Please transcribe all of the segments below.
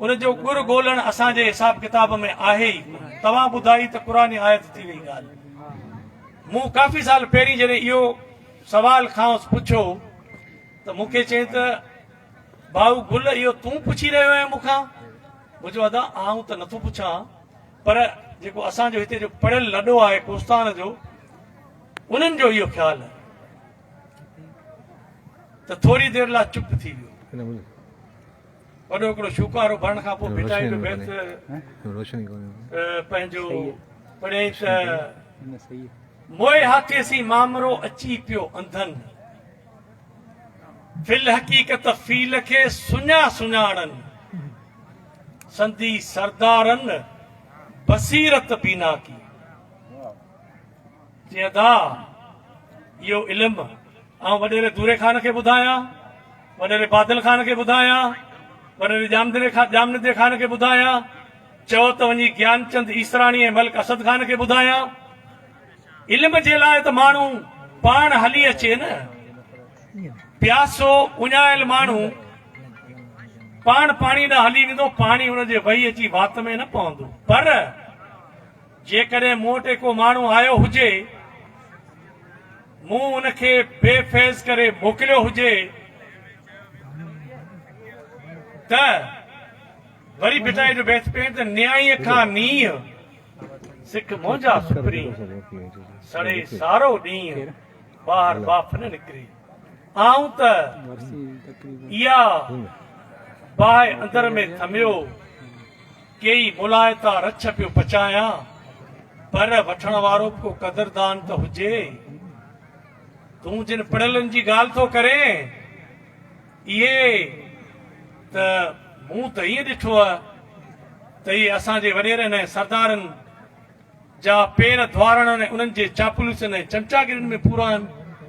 ان جو ڳر ڳولڻ اسان جي حساب ڪتاب ۾ آهي ئي ڪونه. توهان ٻڌائي ته قرآني آيت ٿي وئي ڳالهه. مون ڪافي سال پهرين جڏهن اهو سوال کانئس پڇيو ته مون کي چيائين ته ڀائو گل اهو تون پڇي رهيو آهين مون کان؟ مون چيو ادا آئون ته نٿو پڇان پر جيڪو اسان جو هتي جو پڙهيل لڏو آهي ڪوستان جو انهن جو اهو خيال آهي. ته ٿوري دير لاء چپ ٿي ويو. وڏو هڪڙو شوڪارو ڀرڻ کان پوء ڀٽائي جو بيت پنهنجو پڙهيائين ته موئي هاٿي سين مامرو اچي پيو انڌن في الحقيقت فيل کي سڃا سڃاڻن سندي سردارن بصيرت بينا ڪي. چي ادا اهو علم آئون وڏيري دوري خان کي ٻڌايان، وڏيري بادل خان کي ٻڌايان، وڏيري ڄام ندي خان کي ٻڌايان، چئو ته وڃي گيانچند ايسراڻي ۽ ملڪ اسد خان کي ٻڌايان. علم جي لاء ته ماڻهو پاڻ هلي اچي نه. پياسو اڃايل ماڻهو پاڻ پاڻي ڏانهن هلي ويندو، پاڻي ان جي وهي اچي وات ۾ نه پوندو. پر جيڪڏهن مون وٽ ڪو ماڻهو آيو هجي، مون ان کي بي فيض ڪري موڪليو هجي ته وري ڀٽائي جو بيت پين ته نيائيء کان نينهن، سک منهنجا سپرين، سڙي سارو ڏينهن، ٻاهر ٻاڦ نه نڪري. آئون ته اها باهه اندر ۾ ٿميو. ڪيئي ملائتا رڇ پيو پچايان، پر وٺڻ وارو به ڪو قدردان ته هجي. تون جن پڙهيلن جي ڳالهه ٿو ڪرين، اهي ته مون ته ائين ڏٺو آهي ته اهي اسان جي وڏيرن ۽ سردارن جا پير ڌوارڻ ۽ انهن جي چاپلوسين ۽ چمچاگيرين ۾ پورا آهن.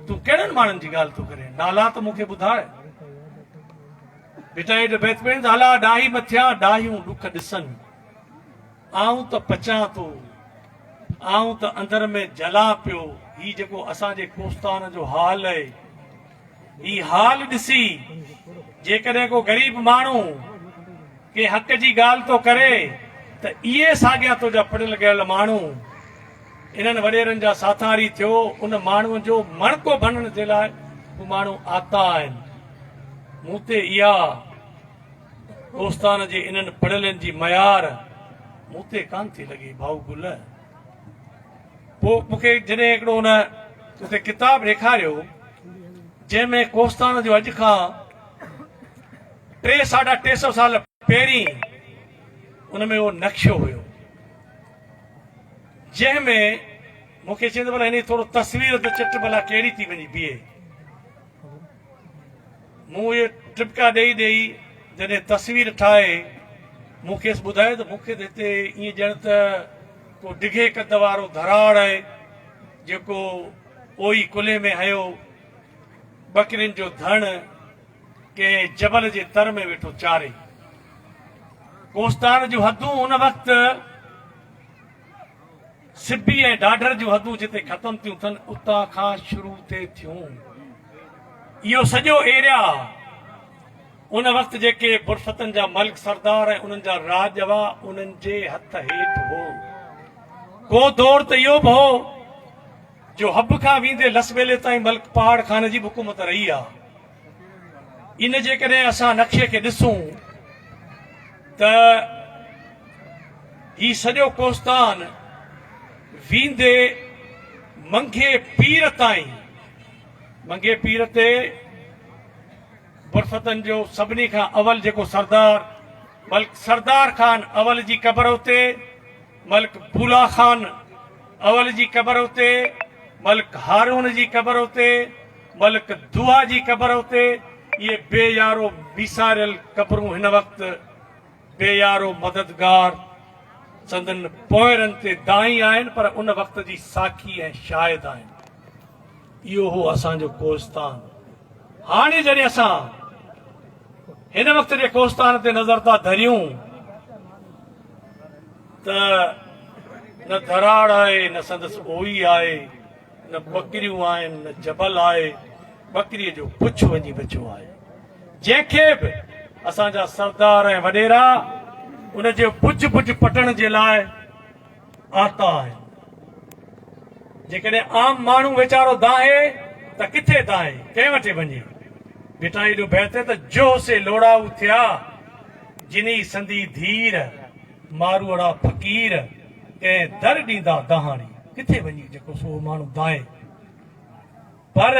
تون ڪهڙن ماڻهن جي ڳالهه ٿو ڪرين؟ نالا ته مون کي ٻڌاء. ڀٽائي جو بيت پڙهين ته الا ڏاهي م ٿيان ڏاهيون ڏک ڏسن آئون ته پچان ٿو آئون ته اندر ۾ جلان پيو هي جيڪو اسان جي ڪوستان جو حال اهي هي حال ڏسي جيڪڏهن ڪو غريب ماڻهو ڪنهن حق جي ڳالهه ٿو ڪري ته اهي ساڳيا تنهنجا پڙهيل ڳڙهيل ماڻهو انهن وڏيرن جا ساٿاري ٿيو ان ماڻهوء جو مڻڪو ڀنڻ جي لاء هو ماڻهو آتا آهن. مون تي اها ڪوستان جي انهن پڙهيلن جي ميار مون تي ڪانه ٿي لڳي ڀائو گل. پوء مون کي جڏهن هڪڙو ان اتي ڪتاب ڏيکاريو جنهن ۾ ڪوستان جو اڄ کان ٽي ساڍا ٽي سو سال پهرين ان ۾ اهو نقشو هيو. جنهن ۾ مون کي چيائين ته ڀلا هن جي ٿورو تصوير ته چٽ ڀلا ڪهڙي ٿي وڃي بيهي. مون اهي ٽپڪا ڏيئي ڏيئي جڏهن تصوير ٺاهي مون کيس ٻڌايو ته مون کي ته هتي ائين ڄڻ ته ڪو ڊگهي قد وارو ڌراڙ آهي جيڪو اوئي ڪلهي ۾ هنيو ٻڪرين جو ڌڻ ڪنهن جبل جي تر ۾ ويٺو چاري. ڪوستان جون حدون ان وقت سبي ۽ ڍاڍر جون حدون جتي ختم ٿيون ٿن اتان کان شروع ٿي ٿيون. اهو سڄو ايريا ان وقت جيڪي برفتن جا ملڪ سردار ۽ انهن جا راڄ هئا انهن جي هٿ هيٺ هو. ڪو دور ته اهو به هو جو حب کان ويندي لسٻيلي تائين ملڪ پهاڙ خان جي به حڪومت رهي آ. ان جيڪڏهن اسان نقشي کي ڏسون ته هي سڄو ڪوستان ويندي منگهي پير تائين، منگهي پير تي برفتن جو سڀني کان اول جيڪو سردار ملڪ سردار خان اول جي قبر اتي، ملڪ بولا خان اول جي قبر اتي، ملڪ هارون جي قبر اتي، ملڪ دوها جي قبر اتي، اهي بي يارو ميساريل قبرون هن وقت بي يارو مددگار سندن پوئرن تي دانهين آهن پر ان وقت جي ساکي ۽ شاهد آهن. اهو هو اسان جو ڪوهستان. هاڻي جڏهن اسان هن وقت جي ڪوهستان تي نظر ٿا ڌريون ته نه ڌراڙ آهي نه سندس اوئي آهي نه ٻڪريون آهن نه جبل آهي ٻڪريء جو پڇ وڃي بچيو آهي جنهن کي به اسان جا سردار ۽ وڏيرا ان جي بج بج پٽڻ جي لاء آتا آهن. جيڪڏهن عام ماڻهو ويچارو دانهي ته ڪٿي دانهي، ڪنهن وٽ وڃي؟ ڀٽائي جو بيت ته جوهه سي لوڙائو ٿيا، جني سندي ڌير، ماروئڙا فقير، ڪنهن در ڏيندا دانهاڻي. ڪٿي وڃي جيڪو سو ماڻهو دانهي. پر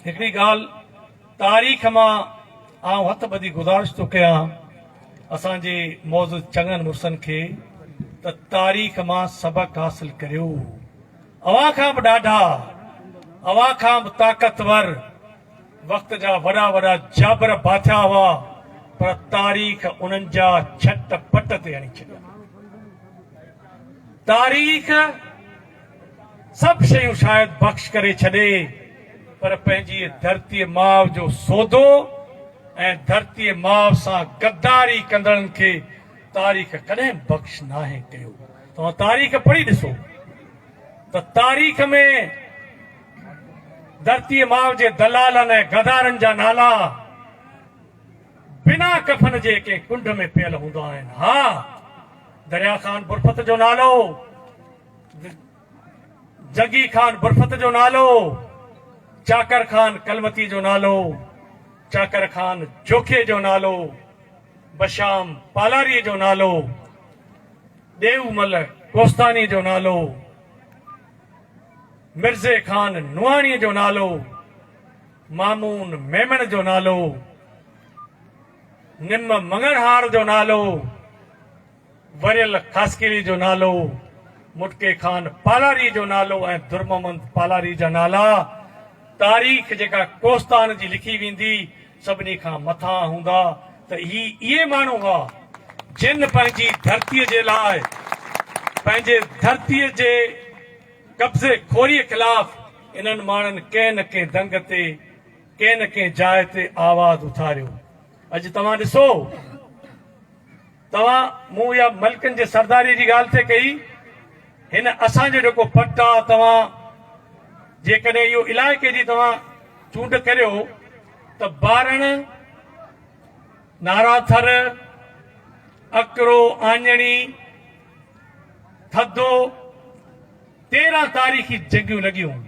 هڪڙي ڳالهه تاريخ مان آئون هٿ ٻڌي گذارش ٿو ڪيان اسان جي معزز چڱن مڙسن کي ته تاريخ مان سبق حاصل ڪريو. اوهان کان به ڏاڍا، اوهان کان به طاقتور وقت جا وڏا وڏا جابر باٿيا هئا پر تاريخ انهن جا ڇٽ پٽ تي هڻي ڇڏيا. تاريخ سڀ شيون شايد بخش ڪري ڇڏي پر پنهنجي ڌرتيء ماء جو سودو ۽ ڌرتيء ماء سان غداري ڪندڙن کي تاريخ ڪڏهن به بخش ناهي ڪيو. توهان تاريخ پڙهي ڏسو ته تاريخ ۾ ڌرتيء ماء جي دلالن ۽ غدارن جا نالا بنا ڪفن جي ڪنهن ڪنڊ ۾ پيل هوندا آهن. ها دريا خان برفت جو نالو، جگي خان برفت جو نالو، چاڪر خان ڪلمتي جو نالو، چاڪر خان جوکي جو نالو، بشام پالاري جو نالو، ڏيئو مل ڪوستاني جو نالو، مرزي خان نوحاڻي جو نالو، مامون ميمڻ جو نالو، نم مڱڻهار جو نالو، وريل خاصخيلي جو نالو، مٽڪي خان پالاري جو نالو ۽ درمحمد پالاري جا نالا تاريخ جيڪا ڪوهستان جي لکي ويندي سڀني کان مٿان هوندا ته هي اهي ماڻهو هئا جن پنهنجي ڌرتي جي لاء پنهنجي ڌرتي جي قبضي خوري خلاف انهن ماڻهن ڪنهن نه ڪنهن دنگ تي ڪنهن نه ڪنهن جاء تي آواز اٿاريو. اڄ توهان ڏسو. توهان مون اها ملڪن جي سرداري جي ڳالهه ٿي ڪئي، هن اسان جو جيڪو پٽ آ توهان جيڪڏهن اهو علائقي جي توهان چونڊ ڪريو ته بارڻ، ناراٿر، اڪرو، آڃڻي، ٿڌو 13 تاريخي جنگيون لڳيون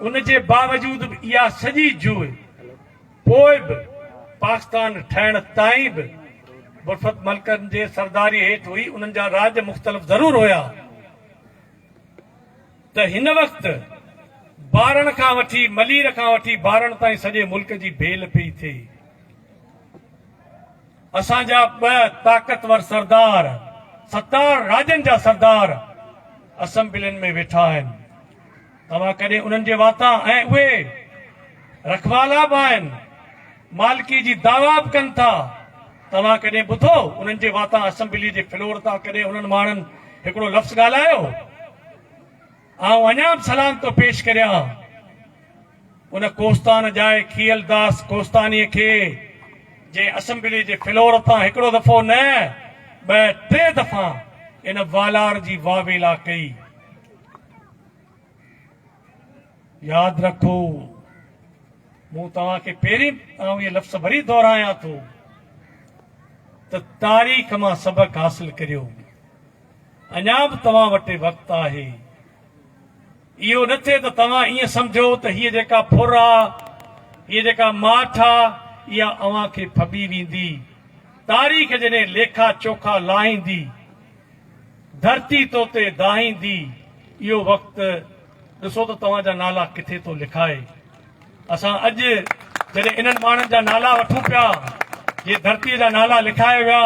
ان جي باوجود به اها سڄي جوء پوء به پاڪستان ٺهڻ تائين به برفت ملڪن جي سرداري هيٺ هئي، انهن جا راڄ مختلف ضرور هيا ته هن وقت بارڻ کان وٺي ملير کان وٺي بارڻ تائين سڄي ملڪ جي ڀيل پئي ٿئي. اسان جا ٻه طاقتور سردار، ستار راڄن جا سردار اسمبلين ۾ ويٺا آهن. توهان ڪڏهن انهن جي واتان ۽ اهي رکوالا به آهن، مالڪي جي دعويٰ به ڪن ٿا، توهان ڪڏهن ٻڌو انهن جي واتان اسمبلي جي فلور تان ڪڏهن انهن ماڻهن هڪڙو لفظ ڳالهايو؟ آئون اڃا به سلام ٿو پيش ڪريان ان ڪوستان ڄائي کيئل داس ڪوستانيء کي، جنهن اسمبلي جي فلور تان هڪڙو دفعو نه ٻه ٽي دفعا ان والار جي واويلا ڪئي. ياد رکو مون توهان کي پهرين آئون اهي لفظ وري دهرايان ٿو ته تاريخ مان سبق حاصل ڪريو اڃا به توهان وٽ وقت آهي اهو نه ٿئي ته توهان ائين سمجهو ته هيء جيڪا ڦر آ هيء جيڪا ماٺ آ اها اوهان کي ڦٻي ويندي تاريخ جڏهن ليکا چوکا لاهيندي ڌرتي تو تي دانهيندي، اهو وقت ڏسو ته توهان جا نالا ڪٿي ٿو لکائي. اسان اڄ جڏهن انهن ماڻهن جا نالا وٺون پيا، جي ڌرتيء جا نالا لکايا ويا،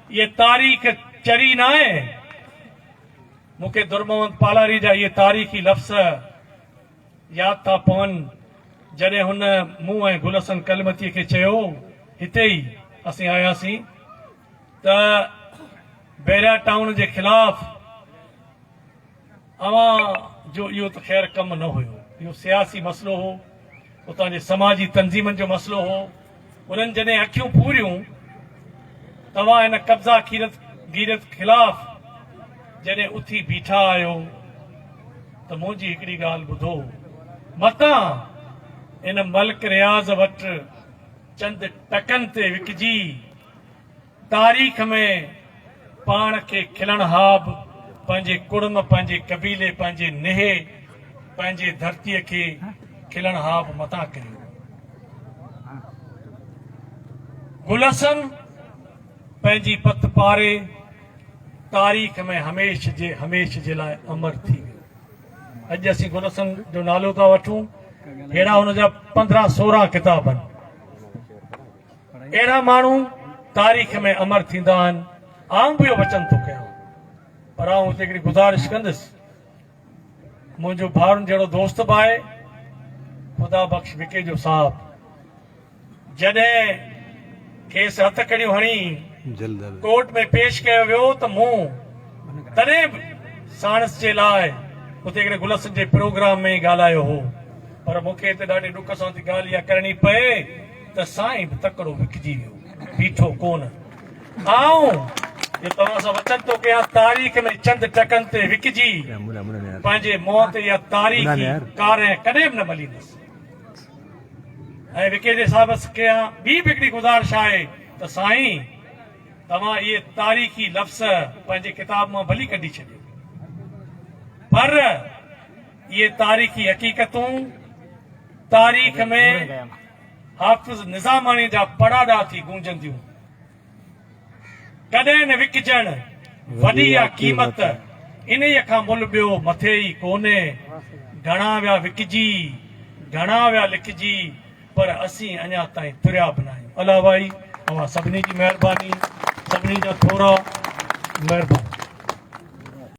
اهي تاريخ چري ناهي. مون کي درمحمد پالاري جا اهي تاريخي لفظ ياد ٿا پون، جڏهن هن مون ۽ گل حسن ڪلمتيء کي چيو، هتي ئي اسين آياسين ته بحريا ٽائون جي خلاف اوهان جو اهو ته خير ڪم نه هيو، اهو سياسي مسئلو هو، اتان جي سماجي تنظيمن جو مسئلو هو، انهن جڏهن اکيون پوريون توهان هن قبضا گيريت خلاف جڏهن اٿي بيٺا آهيو ته منهنجي هڪڙي ڳالهه ٻڌو، متان ان ملڪ رياض وٽ چند ٽڪن تي وڪجي. تاريخ ۾ پاڻ کي کلڻ هاب پنهنجي ڪڙم، پنهنجي قبيلي، پنهنجي نهي، پنهنجي ڌرتيء کي کلڻ هاب متان ڪريو. گل حسن پنهنجي پت پاري تاريخ ۾ هميشھ جي هميشھ جي لاء امر ٿي ويو. اڄ اسين گل حسن جو نالو ٿا وٺون، ههڙا هن جا 15 16 ڪتاب آهن. اهڙا ماڻهو تاريخ ۾ امر ٿيندا آهن. آئون به اهو وچن ٿو ڪيان، پر آئون هتي هڪڙي گذارش ڪندس. منهنجو ڀائرن جهڙو دوست به آهي خدا بخش وڪيجو صاحب، جڏهن کيس هٿڪڙيون هڻي ڪورٽ ۾ پيش ڪيو ويو ته مون تڏهن به ساڻس جي لاء اتي هڪڙي گل حسن جي پروگرام ۾ ڳالهايو هو، پر مون کي هتي ڏاڍي ڏک سان ٿي ڳالهه اها ڪرڻي پئي ته سائين به تڪڙو وڪجي ويو، بيٺو ڪونه. آئون جو توهان سان وچن ٿو ڪيان تاريخ ۾ چند ٽڪن تي وڪجي پنهنجي منهن تي اها تاريخي ڪارنهن ڪڏهن به نه مليندس. ۽ وڪيجي صاحب کي ٻي به هڪڙي گذارش آهي ته سائين توهان اهي تاريخي لفظ پنهنجي ڪتاب مان ڀلي ڪڍي ڇڏيو پر اهي تاريخي حقيقتون تاريخ ۾ حافظ نظاماڻي جا پڙاڏا ٿي گونجنديون. ڪڏهن نه وڪجڻ وڏي آ قيمت، انهيء کان ملهه ٻيو مٿي ئي ڪونهي. گهڻا ويا وڪجي، گهڻا ويا لکجي، پر اسين اڃا تائين تريا به ناهيون. الله وائي، اوهان سڀني جي مهرباني، سڀني جا ٿورا، مهرباني.